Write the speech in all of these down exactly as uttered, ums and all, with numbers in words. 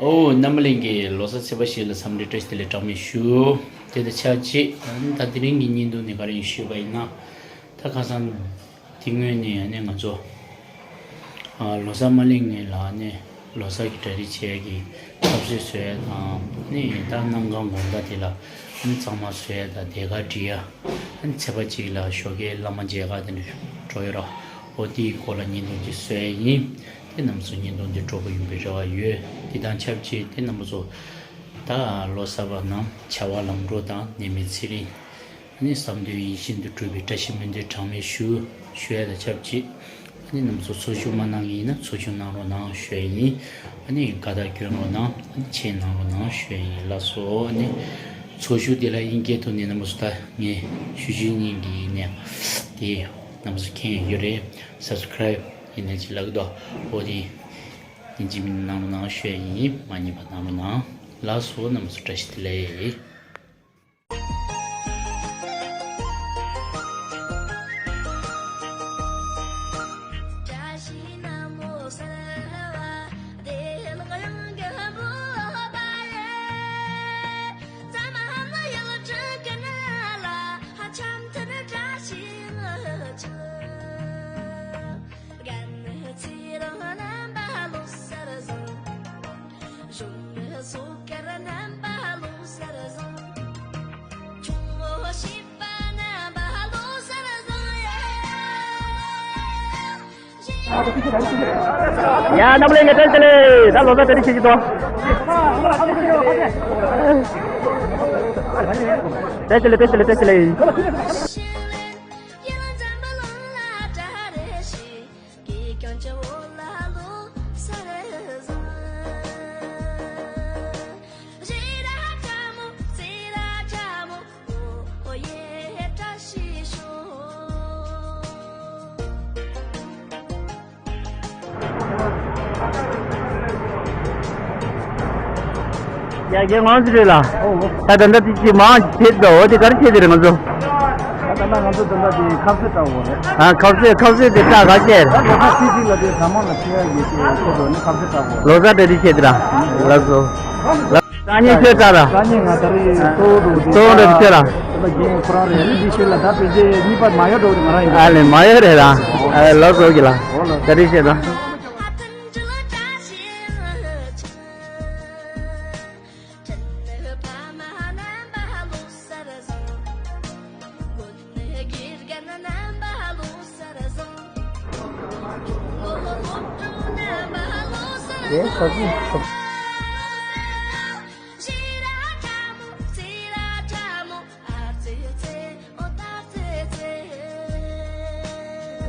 ཨོ། རྣམ་པ་ལྷན་རྒྱས་ལོ་གསར་ཚེས་པ་བཞི་ལ་འཚམས་འདྲི་བཀྲ་ཤིས་བདེ་ལེགས་གྲངས་མེད་ཞུ། དེ་དང་ཆབས་ཅིག་ད་དེ་རིང་གི་བརྙན་ཐུང་འདི་ག་རེ་ཡིན་ཞུས་པ་ཡིན་ན། ད་ཁ་སང་དེ་སྔོན་ནས་ཨ་ནི་ང་ཚོ་ཨ་ལོ་གསར་མ་སླེབས་སྔོན་ལ་ཨ་ནི་ལོ་གསར་གྱི་གྲ་སྒྲིག་བྱེད་ཡ་གི་ཐབ་ཚོད་བཟོ་ཡ་དང་ཨ་ནི་ད་གནམ་གང་དགོང་དག་དེ་ལ་ཨ་ནི་གཙང་མ་བཟོ་ཡ་དང་སྡེར་ཁ་སྒྲིག་ཡ། ཨ་ནི་ཚེས་པ་གཅིག་ལ་ཞོགས་ཀས་བླ་མ་མཇལ་ཁ་དེ་འདྲ་འགྲོ་ཡོད་ར། ཨོ་དེའི་སྐོར་ལ་བརྙན་ཐུང་ཅིག་བཟོ་ཡ་ཡིན། དེ་རྣམ་ཚོ་བརྙན་ཐུང་འདི་སྤྲོ་པོ་ཡོང་བའི་རེ་བ་ཡོད། དེ་དང་ཆབས་ཅིག་དེ་རྣམ་པ་ཚོ་ད་ལོ་གསར་པ་རྣམས་བྱ་བ་ལམ་འགྲོ་དང་ནད་མེད་ཚེ་རིང་། ཨ་ནི་བསམ་དོན་ཡིད་བཞིན་དུ་འགྲུབ་པའི་བཀྲ་ཤིས་སྨོན་འདུན་གྲངས་མེད་ཞུ་ཞུ་ཡ་དང་ཆབས་ཅིག་ཨ་ནི་རྣམ་ཚོ་ཚོགས་ཞུགས་མ་གནང་གི་ཡིན་ན་ཚོགས་ཞུགས་གནང་རོགས་གནང་ཞུ་ཡ་ཡིན། ཨ་ནི་དགའ་རྟགས་སྐྱོན་རོགས་གནང་། ཨ་ནི་མཆན་གནང་རོགས་གནང་ཞུ་ཡ་ཡིན་ལགས་སོ། ཨ་ནི་ཚོགས་ཞུགས་དེ་ལ་དབྱིན་སྐད་ཐོག་ནས་རྣམ་པ་ཚོ་ད་ངས་ཞུ་ཞུ་ཉིན་གྱི་ཡིན་ནས་དེ་རྣམ་པ་ཚོ་མཁྱེན་ཡོད་རེད། སབ་སི་ཀ་རའིབ་ཡིན་ནས་ཅི་ལབ་ཀྱི་འདུག་ཨོ་དེ་ཡིན་གཅིག་མིན་གནང་རོགས་གནང་ཞུ་ཡ་ཡིན། མ་ཉེས་པ་གནང་རོགས་གནང་ལགས་སོ། རྣམ་པ་ཚོ་བཀྲ་ཤིས་བདེ་ལེགས། ཡ། རྣམ་པ་ལྷན་རྒྱས་བཀྲ་ཤིས་བདེ་ལེགས། ད་ལོ་གསར་བཀྲ་ཤིས་ཤིག་དང་། བཀྲ་ཤིས་བདེ་ལེགས། བཀྲ་ཤིས་བདེ་ལེགས། བཀྲ་ཤིས་བདེ་ལེགས། ཡ་རྒན་ངོ་ཟེར་རེད་ལ། ད་ད་ལྟ་དེ་ཅི་མང་བྱེད་འགྲོ་འོ་དེ་ག་རེ་བྱེད་དེ་རེད་ང་ཚོ། ད་ལྟ་ང་ཚོ་ད་ལྟ་དེ་ཁ་ཟས་སྤྲད་དགོས་རེད། ཨ་ཁ་ཟས། ཁ་ཟས་དེ་སྤྲད་ག་བྱེད། ད་ལོ་གསར་ཚེས་གཅིག་ལ་དེ་ཟ་མ་ལ་ཁྱེད་ཡ་གི་དེ་ཁྱེད་འགྲོ་ནས་ཁ་ཟས་སྤྲད་དགོས། ལོ་གསར་གྲ་སྒྲིག་བྱེད་དེ་ར། ལགས་སོ། ལགས། སང་ཉིན་ཁྱོད་སྤྲད་ར། སང་ཉིན་ང་ད་རེས་གཙོ་བོ་འགྲོ་གི་གཙོ་བོ་འགྲོ་གི་ཁྱོད་ར། ད་ལྟ་རྒན་ཁོ་རང་རེད། ཨ་ནི་འདི་ཤེས་ལ་ད་དཔེ་ཆ་གཉིས་པ་མ་ཡོད་འགྲོ་གི་ང་རང་ཡིན། ཨ་ལེ་མ་ཡོད་རེད་ར། ཨ་ལོ་ཚོ་གི་ལ། ད་རེས་བཤད་དང་།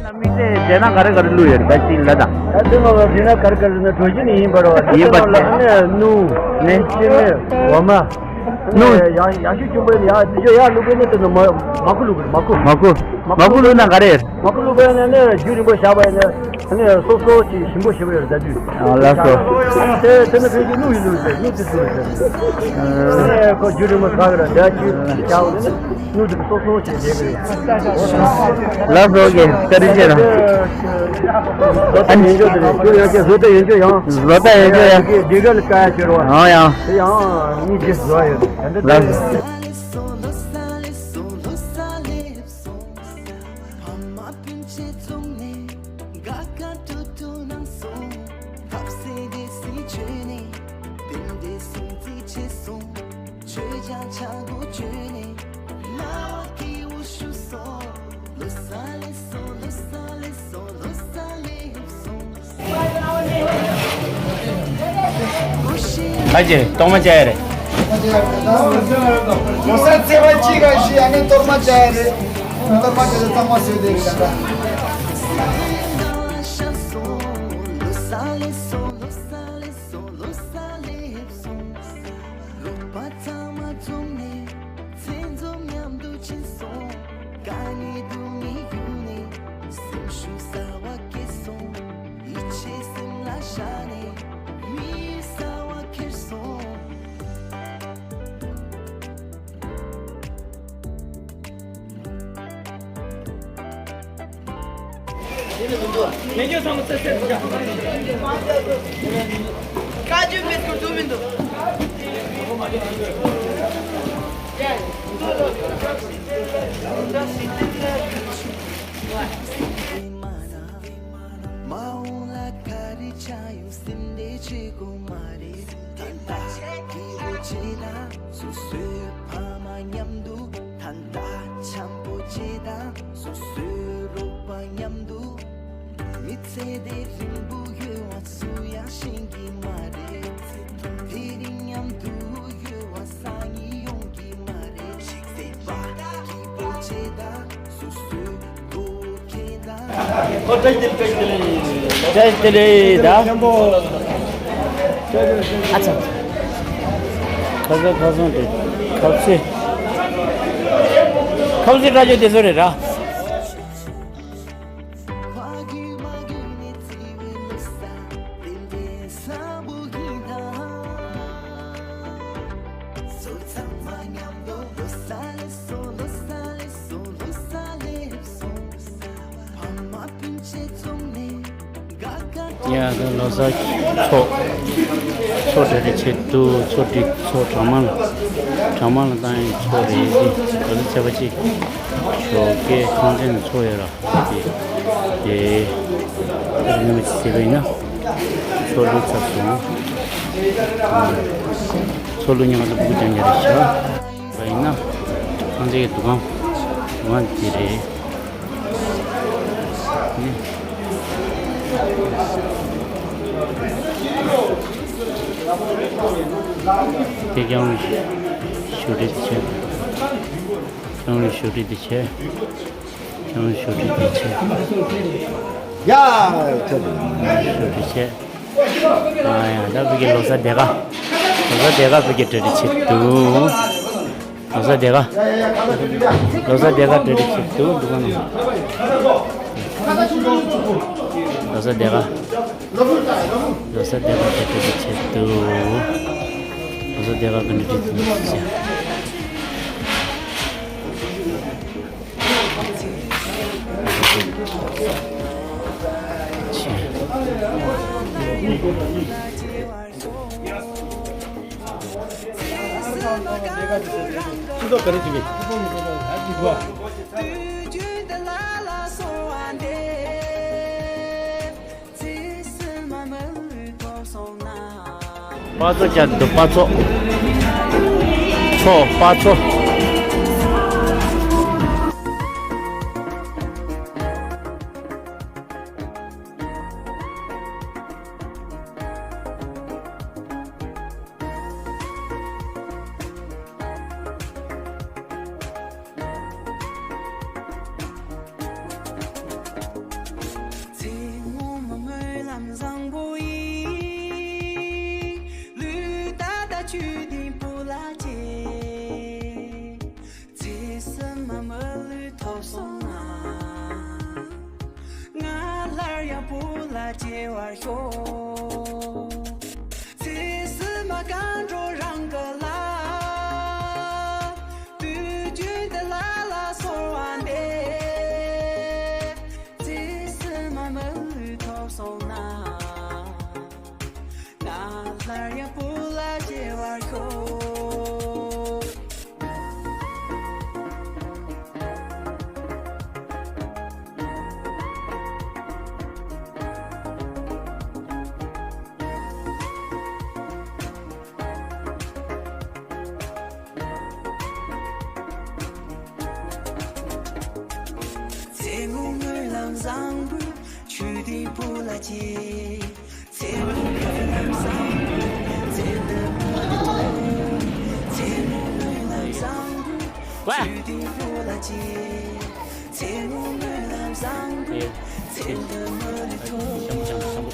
ལ་མིག་དེ་རྒྱ་ནག་ག་རེ་ག་རེ་བླུགས་ཡོད་རེད་ད་ཅིག་ལ་ད། ད་དེ་ནང་ལ་རི་ན་ག་རེ་ག་རེ་ན་གྲོ་ཞིབ་ནི་ཡིན་པ་རེད་བ། ཡིན་པ། དེ་ནང་ལ་ཨ་ནི་སྣུམ་ནི་ཤི་ནི་འོ་མ་སྣུམ་ཡ་ཡ་ཤུ་ཆུང་པོ་ཡ་དེ་ཚོ་ཡ་བླུགས་པའི་ནི་དེ་ནི་མ་མ་ཁུ་བླུགས་རེད། མ་ཁུ། མ་ཁུ། མ་ཁུ་བླུགས་ན་ག་རེ་རེད། མ་ཁུ་བླུགས་པའི་ནི་ནི་རྒྱུན་རིང་པོ་བཞག་པ་ཡིན་ན་ཨ་ནི་སོབ་སོབ་ཅིག་ཞིམ་པོ་ཞིམ་པོ་ཡོད་རེད་ད་དུས། ཨ་ལགས་སོ། དེ་དེ་ནི་ཕལ་ཆེར་སྣུམ་ཡིན་ལུགས་རེད། སྣུམ་དེ་ཚོ་རེད། ཨ་ཁོ་རྒྱུན་རིང་པོ་ཟ་གི་རེད་ད་ཅིག་བཞག་པ་ནི། སྣུམ་དེ་སོབ་སོབ་བྱས་བསྡད་ཀྱི་རེད། ལགས་སོ། ཨོ་ཀེ། བཀའ་དྲིན་ཆེ་ར། བཟོ་ལྟ་ཡན་ཆོད་དེ་རེད། ཁྱོད་ཡང་ཀྱང་བཟོ་ལྟ་ཡན་ཆོད་ཡང་། བཟོ་ལྟ་ཡན་ཆོད་ཡང་། ཡང་ཡང་། དེ་ཡང་ངས་རྗེས་སུ་བཟོ་ཡ་ཡོད་རེད། ལགས་སོ། ཨ་ཅེ། གཏོར་མ་བཅའ་ཡ་རེད། ལོ་གསར་ཚེས་པ་གཅིག་ག་ཞིག་ཨ་ནི་གཏོར་མ་བཅའ་ཡ་རེད། གཏོར་མ་བཅའ་ཡ་གཙང་མ་བཟོས་བསྡད་རེད་ད་ལྟ། བཀའ་བཀྱོན་མེད་སྐོར་ཐུབ་མི་འདུག་མ་འོངས་ལ་ག་རེ་བྱ་ཡོང་སེམས་ཁྲལ་བྱེད་དགོས་མ་རེད། ད་ལྟ་སྐྱིད་པོ་བྱེད་དང་སོ་སོའི་ཕ་མ་མཉམ་དུ། ད་ལྟ་འཆམ་པོ་བྱེད་དང་སོ་སོའི་རོགས་པ་མཉམ་དུ། མི་ཚེ་འདི་རིང་པོ་ཡོད་པ་སུ་ཡང་ཤེས་ཀྱི་མ་རེད། དེ་རིང་མཉམ་དུ་ཡོད་པ་སང་ཉིན་ཡོང་གི་མ་རེད། ཅིག་སེམས་པ་སྐྱིད་པོ་བྱེད་དང་སོ་སོའི་བཀྲ་ཤིས་བདེ་ལེགས་ད། ཨ་ཚ། ཁ་ས་ཁ་སང་དེ་ཁ་ཚེ། ཁ་ཚེ་བཀྲ་ཤིས་བདེ་སོ་རེད་ར། ཡ་ད་ལོ་གསར་ཚོགས་ཚོགས་གྲ་སྒྲིག་བྱེད་དུས་ཚོགས་སྒྲིག་ཚོགས་གྲ་མ་ལ་གྲ་མ་ལ་བཏང་ཡང་ཚོགས་རེད། དེ་ག་ཚོད་ཚད་པ་ཅིག་ཞོགས་ཀས་ཁང་ཚན་ནས་ཚོགས་ཡོད་ར། དེ་དེ་ནས་མ་ཅིག་བྱེད་པ་ཡིན་ན་ཚོགས་ལུས་ཚར་སོང་། ཚོགས་ལུས་ཉིན་ང་ཚོ་སྤུ་གུ་རྐྱང་རྐྱང་རེད་ཤག་པ་ཡིན་ན་ཁང་ཚན་གྱི་འདུ་ཁང་འདུ་ཁང་དེ་རེད། དེ་ཀྱང་ཞུ་རེད་བྱས། ཀྱང་ཞུ་རེད་བྱས། ཀྱང་ཞུ་རེད་བྱས། ཡ། ཞུ་རེད་བྱས། ཨ་ཡ་ད་བུ་གི་ལོ་གསར་དེ་ག་ལོ་གསར་དེ་ག་བུ་གི་གྲ་སྒྲིག་བྱེད་དུ། ལོ་གསར་དེ་ག་ལོ་གསར་དེ་ག་གྲ་སྒྲིག་བྱེད་དུ་འདུག་ག་ནང་། ལོ་གསར་དེ་ག་ལོ་གསར་དེ་ག་གྲ་སྒྲིག་བྱེད་དུ། ལོ་གསར་དེ་ག་གྲ་སྒྲིག་བྱེད་དུ། པ་ཚོ་བཅར་འདུག་པ་ཚོ། ཚོ་པ་ཚོ། ཚེ་སྔོན་མ་སྨོན་ལམ་བཟང་པོ་ཡིས། ལུས་ད་ལྟ་ཆོས་དེ་བོད་ལ་སྐྱེས། ཚེ་ཕྱི་མ་མི་ལུས་ཐོབ་སོང་ན། ང་སླར་ཡང་བོད་ལ་སྐྱེ་བར་ཤོག་ཚེ་ཕྱི་མ་གངས་ལྗོངས་རང་གི་ལ། དུས་རྒྱུན་དུ་ལ་ལ་གསོལ་བ་འདེབས། ཚེ་ཕྱི་མ་མི་ལུས་ཐོབ་སོང་ན། ང་སླར་ཡང་བོད་ལ་སྐྱེ་བར་ཤོག་ཚེ་སྔོན་སྨོན་ལམ་བཟང་པོས་ཆོས་དེ་བོད་ལ་སྐྱེས། ཚེ་སྔོན་སྨོན་ལམ་བཟང་པོས་ཚེ་འདི་མ་ཐོབ། ཚེ་སྔོན་སྨོན་ལམ་བཟང་པོས་ཆོས་དེ་བོད་ལ་སྐྱེས། ཚེ་སྔོན་སྨོན་ལམ་བཟང་པོས་ཚེ་འདི་མ་ཐོབ།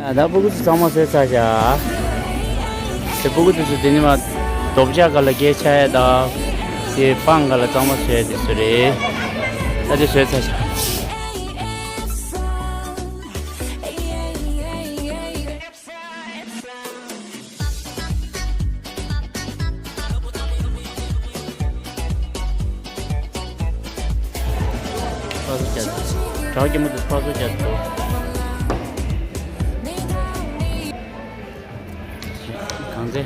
ཡ་ད་སྤུ་གུ་ཚོ་ཚང་མ་བཟོས་ཚར་བཞག་དེ་སྤུ་གུ་དེ་ཚོ་དེ་ནི་མ་རྡོ་བཅག་ག་ལ་སྐད་ཆ་ཡ་དང་། དེ་སྤང་ག་ལ་གཙང་མ་བཟོས་དེ་ཚོ་རེད། ད་དེ་བཟོས་ཚར་བཞག་ཕར་ཚུར་བརྒྱབ་འདུག་གྲྭ་པ་སྐྱེས་མ་ཚོས་ཕར་ཚུར་བརྒྱབ་འདུག་གངས་ཚལ།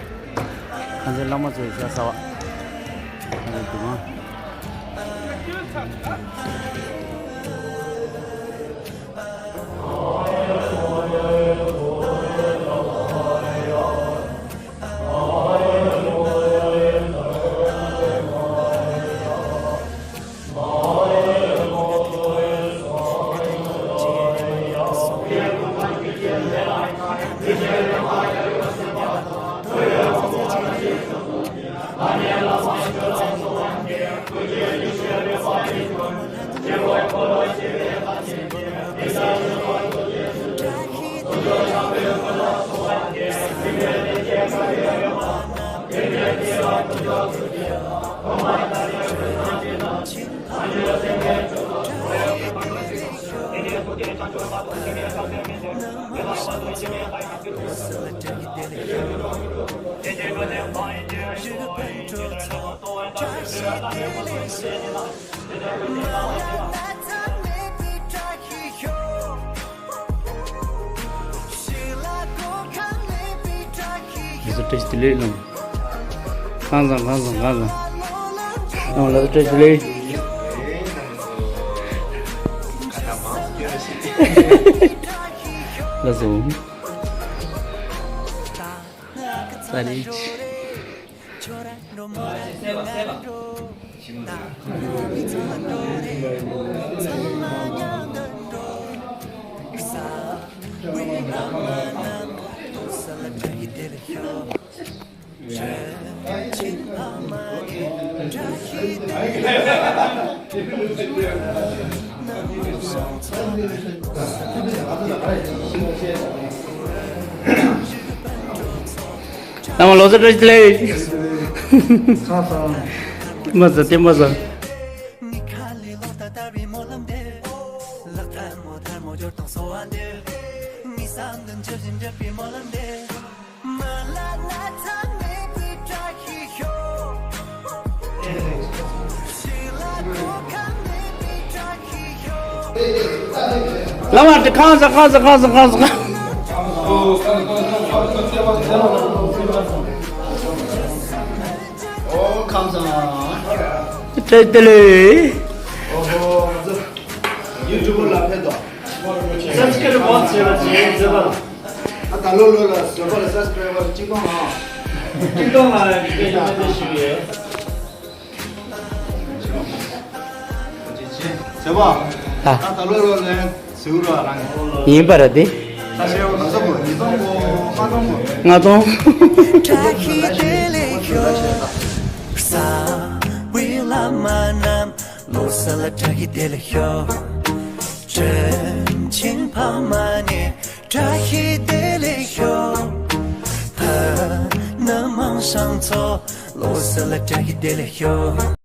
གངས་ཚལ་བླ་མ་ཚོའི་ཤ་ཟ་བ། གངས་ཚལ་འདུ་ཁང་། ལགས་སོ། བཀྲ་ཤིས་བདེ་ལེགས་ལགས། གང་བཟང་གང་བཟང་གང་བཟང་། ལགས་སོ། བཀྲ་ཤིས་བདེ་ལེགས། ལགས་སོ། ས་རིག་ནང་ལོ་ཙཱ་བཀྲ་ཤིས་བདེ་ལེགས། མ་ཟ་དེ་མ་ཟ། བླ་མ་དེ་གང་ཟག་གང་ཟག་གང་ཟག་གང་ཟག་ཨོ་ཁམས་བཟང་། བཀྲ་ཤིས་བདེ་ལེགས། ཨོ་ཧོ། ཡུ་ཊུབ་ལ་ཕེབས་དང་། སབ་སི་ཀ་རབ་བྱས་པ་བྱས་མཛད་པ་ལ། ཨ་ད་ལོ་ལོ་ལ་བཟོད་པ་ལ་སབ་སི་ཀ་རབ་གཅིག་སྟོང་ཨང་། གཅིག་སྟོང་ལ་ཡི་གེ་ཡོད་མེད་ཞུ་ཡས། བཟོད་པ། ཨ། ད་ད་ལོ་ལོ་ལ་ཟེའུ་ར་རང་ཡིན་པ་ར་དེ། ད་ཤེས་པ་ག་ཚོད་གོ། ཉིས་སྟོང་གོ། ལྔ་སྟོང་གོ། ལྔ་སྟོང་། བཀྲ་ཤིས་བདེ་ལེགས་ཞུ། བཀྲ་ཤིས་བདེ་ལེགས་ཞུ། བཀྲ་ཤིས་བདེ་ལེགས་ཞུ། བོད་མི་མང་ཚོ་ལོ་གསར་ལ་བཀྲ་ཤིས་བདེ་ལེགས་ཞུ།